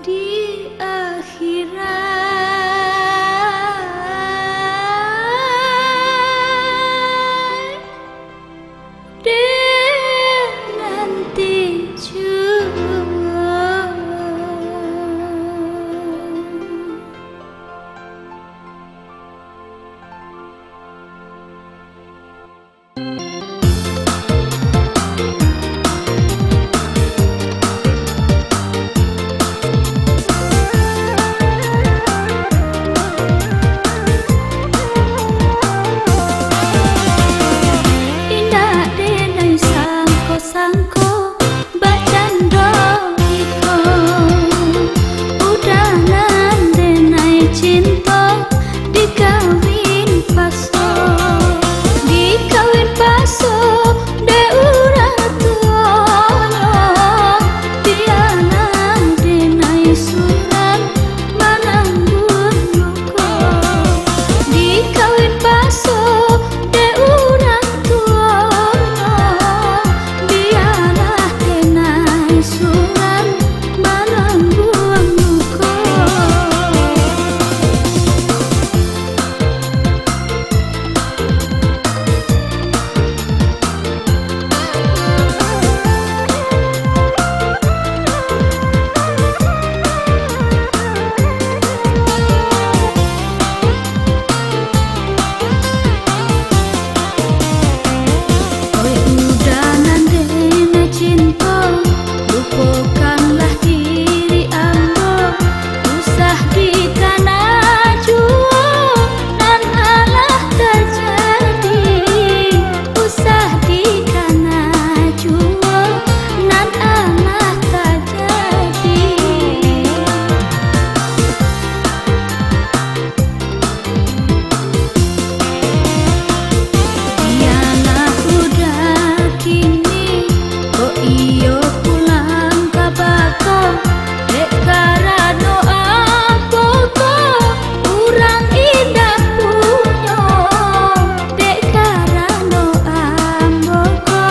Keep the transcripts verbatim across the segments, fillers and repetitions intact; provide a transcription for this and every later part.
Di akhirat, dek nanti juo. Indak denai sangko-sangko, bacando iko. Udah nan denai cinto, dikawin paso. Dikawin paso dek urang tuonyo, bialah denai surang manangguang luko. Dikawin paso dek urang tuonyo, bialah denai surang manangguang luko. Oi udah nan denai cinto, lupokanlah diri ambo. Usah dikana juo nan alah tajadi. Usah dikana juo nan alah tajadi. Bialah udah kini, kok iyo pulang ka bako. Dek karano ambo ko urang indak punyo. Dek karano ambo ko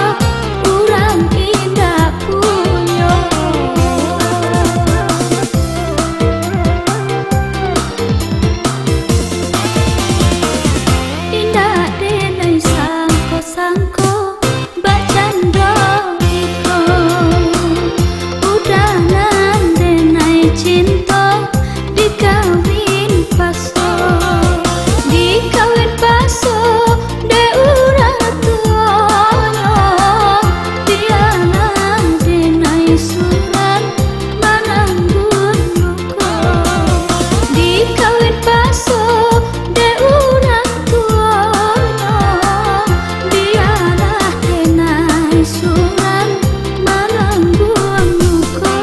urang indak punyo. Indak denai sangko-sangko, bacando iko. Udah nan denai cinto, dikawin paso. Dikawin paso dek urang tuonyo, bialah denai surang manangguang luko. Dikawin paso dek urang tuonyo, bialah denai surang manangguang luko.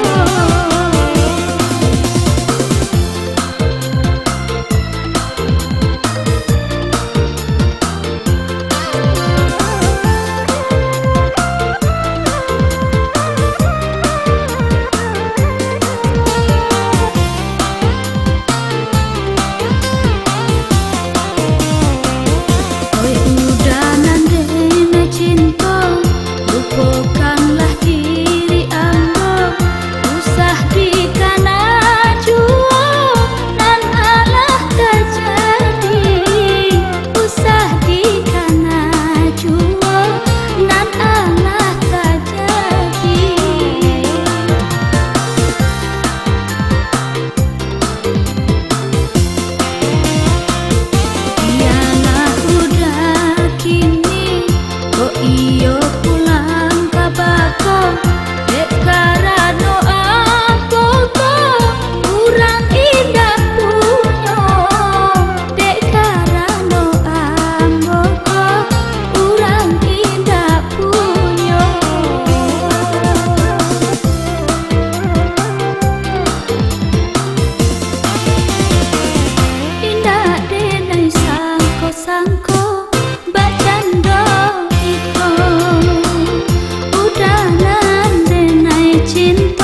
Oi udah nan denai cinto, lupokanlah diri ambo. Usah dikana juo nan alah tajadi. Usah dikana juo nan alah tajadi. Bialah udah kini, kok iyo pulang ka bako. Dek karano ambo ko urang indak punyo. Dek karano ambo ko urang indak punyo. Indak denai sangko-sangko, bacando iko. Udah nan denai cinto,